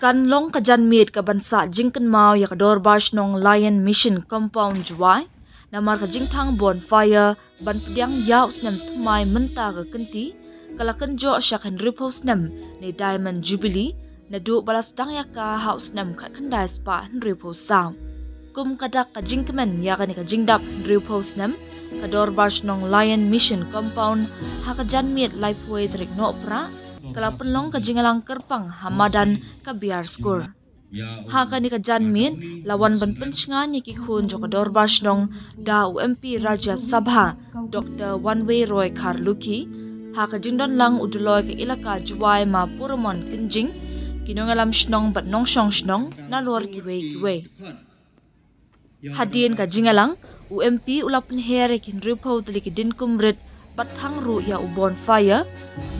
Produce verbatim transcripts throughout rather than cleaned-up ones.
Kan long ka janmiet ka ban sah jingkynmaw ïa ka Dorbar Shnong Lion Mission Compound Jowai namar ka jingthang bonfire ban pdiang ïa u snem thymmai mynta ka kynti ka la kynjoh sha ka hynriewphew snem ne Diamond Jubilee naduh ba la sdang ïa ka ha u snem khatkhyndai spah hynriewphew saw. Kum ka dak ka jingkmen ïa kane ka jingdap hynriewphew snem, ka Dorbar Shnong Lion Mission Compound ha ka janmiet laiphew tarik Nohprah ka la pynlong ka jingïalang kyrpang ha madan ka Biar Skur. Ha kane ka janmiet la wan ban pynshngaiñ ïa ki khun jong ka Dorbar Shnong da u M P Rajya Sabha Doctor Wanway Roy Kharlukhi, ha ka jingdon lang u Doloi ka Elaka Jowai Ma Puramon Kynjing, ki nongïalam shnong bad nongshong shnong nalor kiwei kiwei. Hadien ka jingïalang, u M P u la pynher ïa ki hynriewphew tylli ki diengkum rit bad thang ruh ïa u bonfire,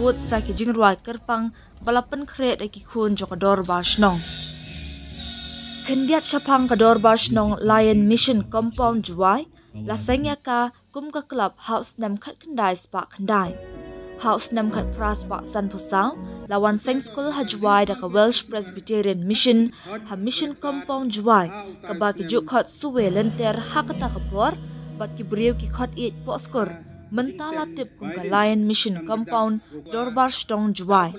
bud sa ki jingrwai kyrpang ba la pynkhreh da ki khun jong ka Dorbar Shnong. Khyndiat shaphang ka Dorbar Shnong Lion Mission Compound Jowai la seng ïa ka kum ka klub ha u snem khatkhyndai spah khyndai. Ha u snem khatphra spah sanphew saw la wan seng skul ha Jowai da ka Welsh Presbyterian Mission ha Mission Compound Jowai, kaba ki ju khot Suwe Lynter ha kata ka por bad ki briew ki khot ïeit Pohskur. Mynta la tip kum ka Lion Mission Compound, Dorbar Shnong Jowai.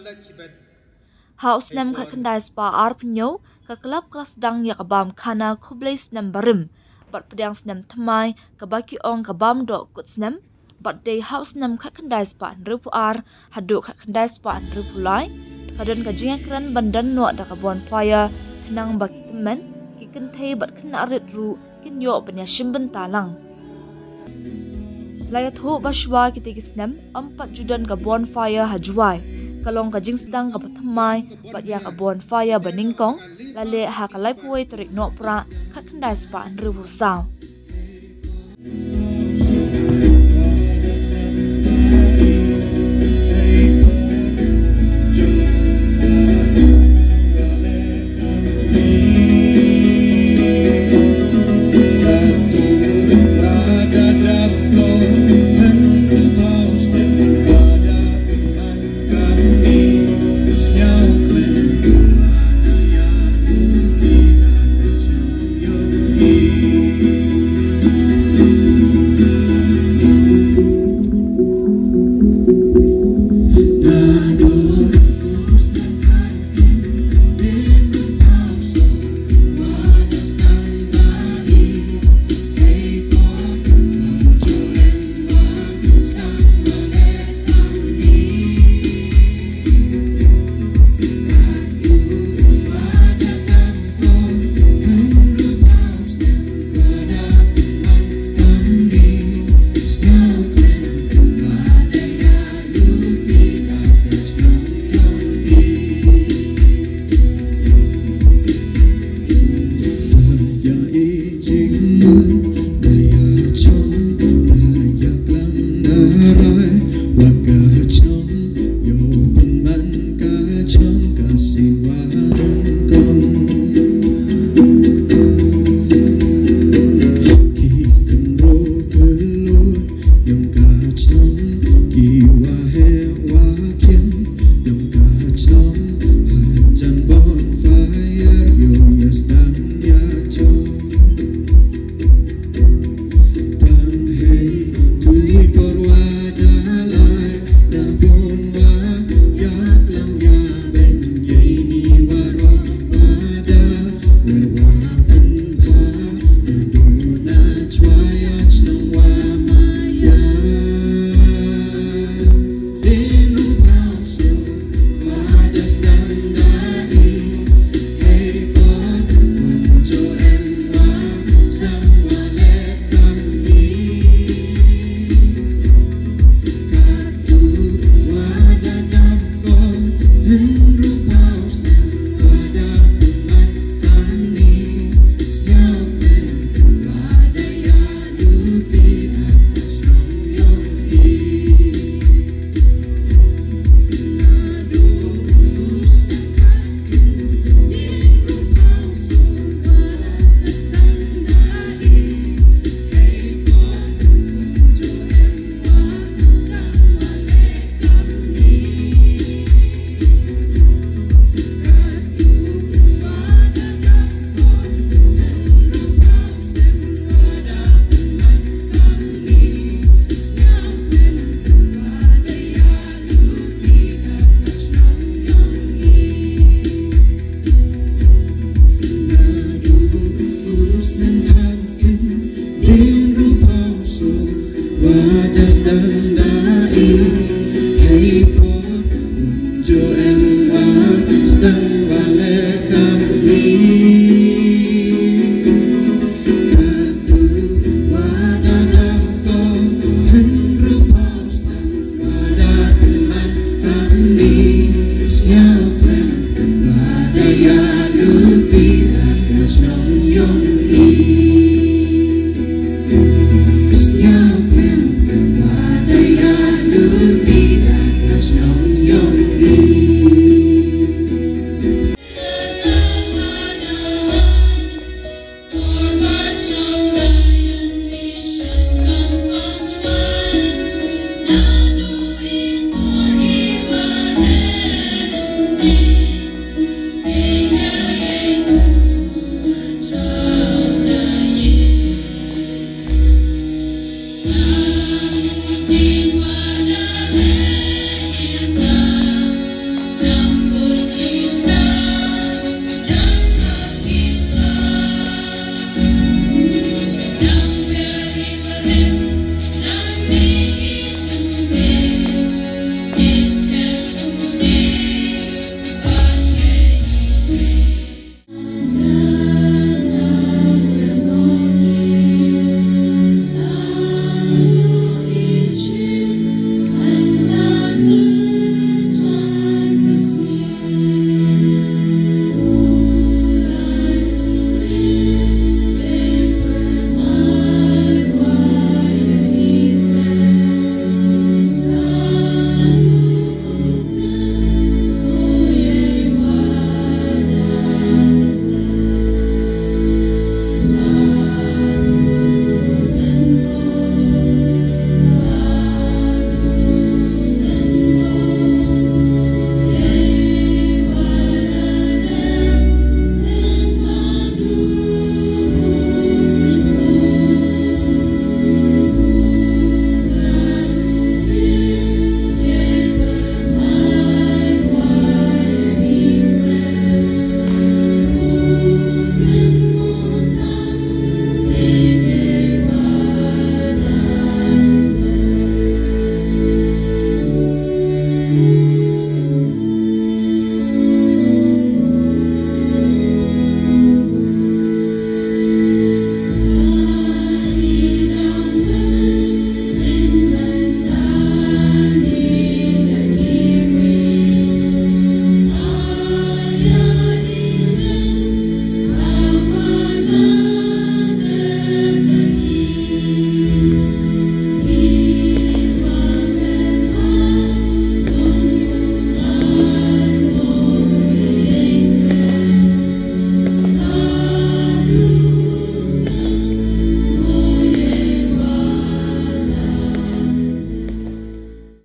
Ha u snem khatkhyndai spah arphew hynñiew ka klub ka la sdang ïa ka bam khana khublei snem barim bad pdiang snem thymmai kaba ki ong ka bam doh kut snem, bad dei ha u snem khatkhyndai spah hynriewphew ar haduh khatkhyndai spah hynriewphew lai ka don ka jingïakren ban don noh da ka bonfire, khnang ba ki tymmen, ki kynthei bad khynnah rit ruh kin ïoh ban ïashim bynta lang. La ïathuh ba shuwa kitei ki snem ym pat ju don ka bonfire ha Jowai. Ka long ka jingsdang kaba thymmai bad ïa ka bonfire ba nyngkong la leh ha ka laiphew tarik Nohprah khatkhyndai spah hynriewphew saw.